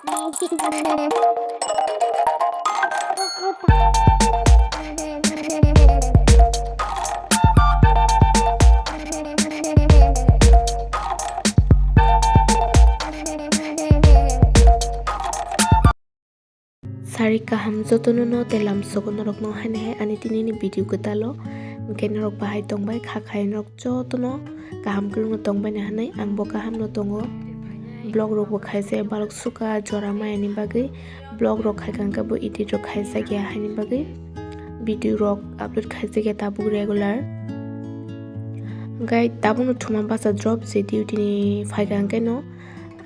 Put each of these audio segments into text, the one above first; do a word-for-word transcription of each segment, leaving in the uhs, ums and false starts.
Sari kaham jotono no tei lamsogo norokno haino hai ani tini ni video kwtalo. Hwnkhe norok bahai tongbai kha khai norok jotono kaham kwrwngno tongbai na hinwi ang bo kaham no tongo. Vlog rok bo khaijak balok suka jora maya ni bagwi vlog rok khaikha hwnkhe bo edit rok khaijak ya haini bagwi video rok upload khaijak ya tabuk regular. Hwnkhe tabukno thuma basa drop je duty ni phaikha hwnkhe no.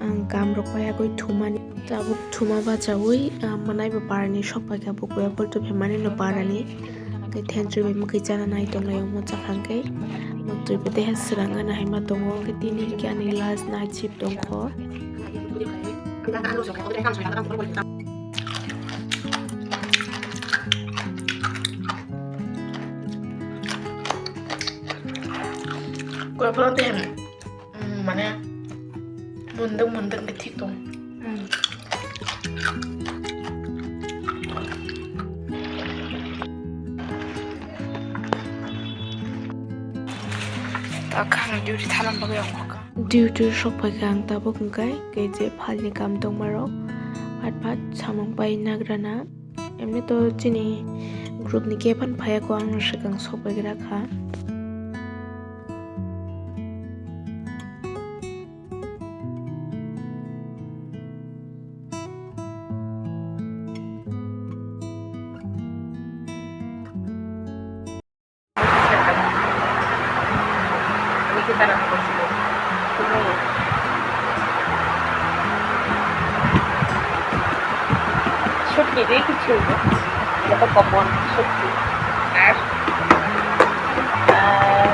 Ang kam rok pai agwi thumani. Tabuk thuma bachawi, ah, mwnai bo parani sok paikha, bukuya bultu phemani no parani. Hwnkhe thenchwi bai mwkhwi chana nai tonglaio, omo chakha hwnkhe mwktwi bo deha swrang gana hai ma tongo. Hwnkhe tini hwnkhe ani last night shift tongkho. Koi pala tem. Hmm, mane mundung mundung ke thik tong. Hmm. Ta khang duty thalam bagwi ang kha. Duty sok phaikha ang tabuk hwnkhe, kei je phalni kam tongmarok phat phat samung pai nagrana. Emni to chini group ni khe phan phaiya ko, ang swkang sok bai gra kha. Sutki de kichu. Ito kopon sutki. Ar, ah,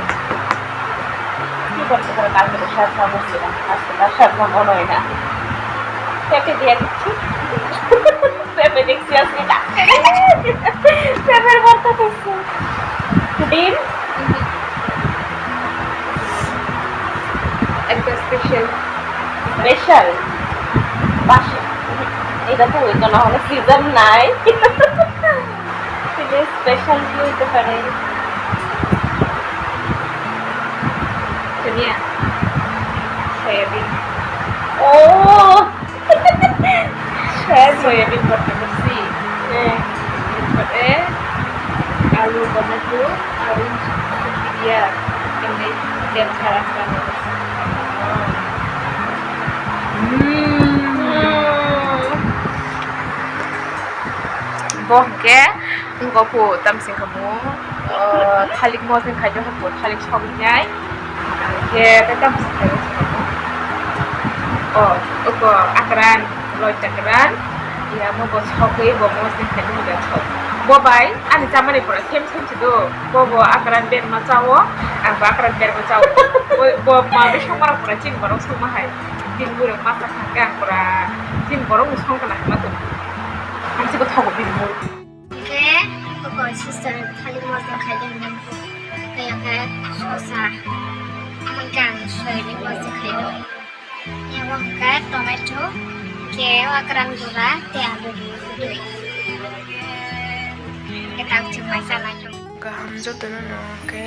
ki korte pore kalke to sar sar bosila. Aske to sar sar bono hoy na. Pepe diya kichu. Pepe deksi aske na. Pepe borta deksi. Din? Ekta special. Special? Bas. Eta to hoito na, hono season nai. Tini special ki hoite pare? Soya bean. Oh! Soya bean bhorta korsi. Eh. Bhorta, eh, alu, tomato, aru, iya, ini, dan sarap banget. Hmm. Bo hwnkhe, wngkha phu, tamsing kha bo, o, thalik mosni khaito kha bo, thalik sogwi nai. Hwnkhe, tei tamsing khaito kha bo. O, oko akran, loi chakran, ya, mo bo sogwi bo mosni khaito kha bo. Bo bai, ani chamani pura same same se do. Bo bo akran berma chao, ang bo akran berma chao. Bo, bo ma be songmarok pura chini borok songma hai. Bini bwrwi masa thangkhe ang pura chini borok ni songkha na hwnma tong. Ang se bo thogo bini bwrwi. Hwnkhe, oko sister thalik mosni khaidi hwnwi kaya khe sosa. Amoni khe ang soyabin mosni khaidi. Abo hwnkhe tomato, hwnkhe o akran gura tei alu rwi. Hwnkhe tak chwng bai chanai. Kaham jotono no hwnkhe.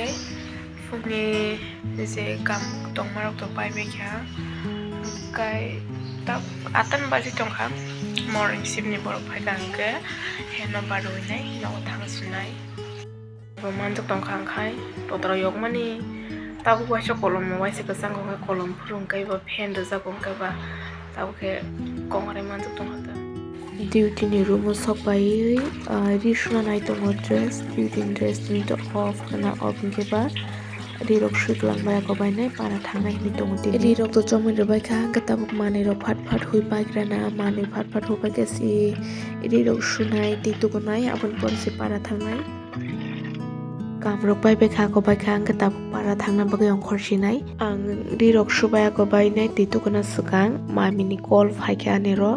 Phungni je kam tongmarok to pai bai kha, kai ta atan baji tongkha, morning shift ni borok phaikha hwnkhe heno barwi nai nogo thang sunai. Bo manjak tongkha hwnkhe totro yokmani tabuk waisa kolom waisa kwchang hwnkhe kolom phuru hwnkhe bo fan rijak hwnkhe ba. Tabuk khe kongrai manjak tongkha ta. Duty ni room o sok pai, ah, ri suna nai tongo dress, duty ni dress tini to off khna, off hwnkhe ba ri rok sui kwlang bai ako bai nai para thangnai hinwi tongo tini. Ri rok to chomui rwbai kha, hwnkhe tabuk manwi rok phat phat hui pai gra na, manwi phat phat hui pai khe si ri rok sunai tei tukunai aboni pore se para thangnai. Kam rok pai bai kha, ako bai kha, hwnkhe tabuk para thangna bagwi ongkhor sinai. Ang ri rok subai ako bai nai twi tukuna swkang mami ni call phai kha ani ro.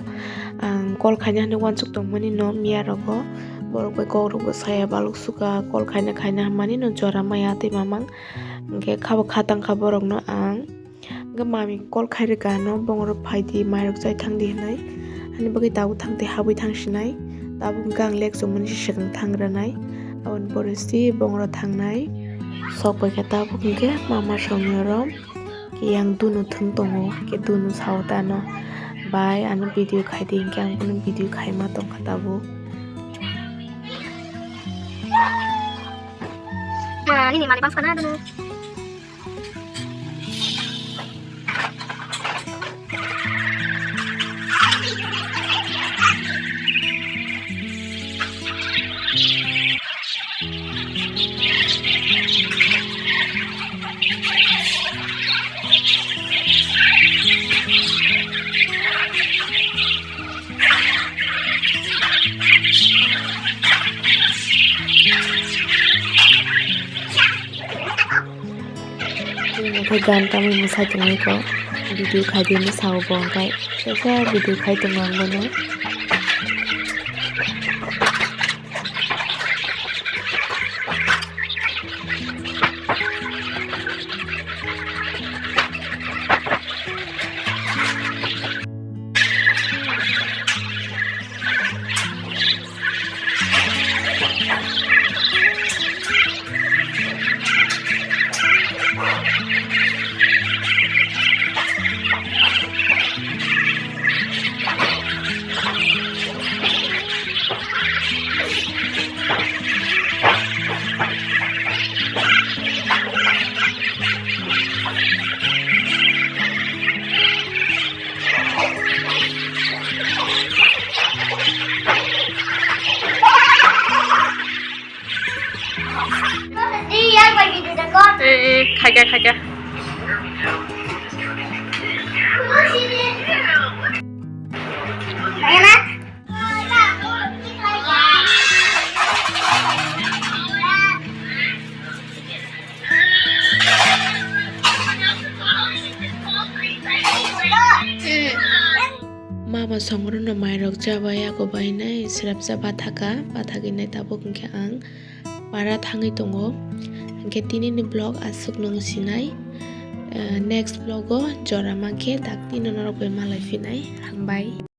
Ang call khaina hinwi uansuk tongmani no miya rogo. Borok bai kok rok bo saya balok suka call khaina khaina hinmani no jora maya twi mamang. Hwnkhe khabo khatang kha borok no ang. Hwnkhe mami call khai rwkha ano, bongorok phaidi, mairok chai thangdi hinwi. Ani bagwi tabuk thang tei habwi thang sinai. Tabuk hwnkhe ang lek chumani se swkang thang rwnai. Aboni pore si bongro thangnai. Sok bai khe tabuk hwnkhe mama songni oro khe yang dunu thum tongo, khe dunu sao tano. Bai ano video khai di hinkhe ang bono video khaima tongkha tabuk. Nini mani bangsa na dunu. Chwng khe gan tamwi mwsai tongwi kok video khai di hinwi sao bo hwnkhe sesa video khai tongo ang bono. Eh, eh, khaikha, khaikha. Mama songrokno mairok chabai, ako bainai srapsa bathaka, bathagwi nai tabuk hwnkhe ang para thangwi tongo. Hwnkhe tinini vlog aswk nung sinai, eh, next vlog o jora mankhe dakti no norok bai malai phinai. Hambai.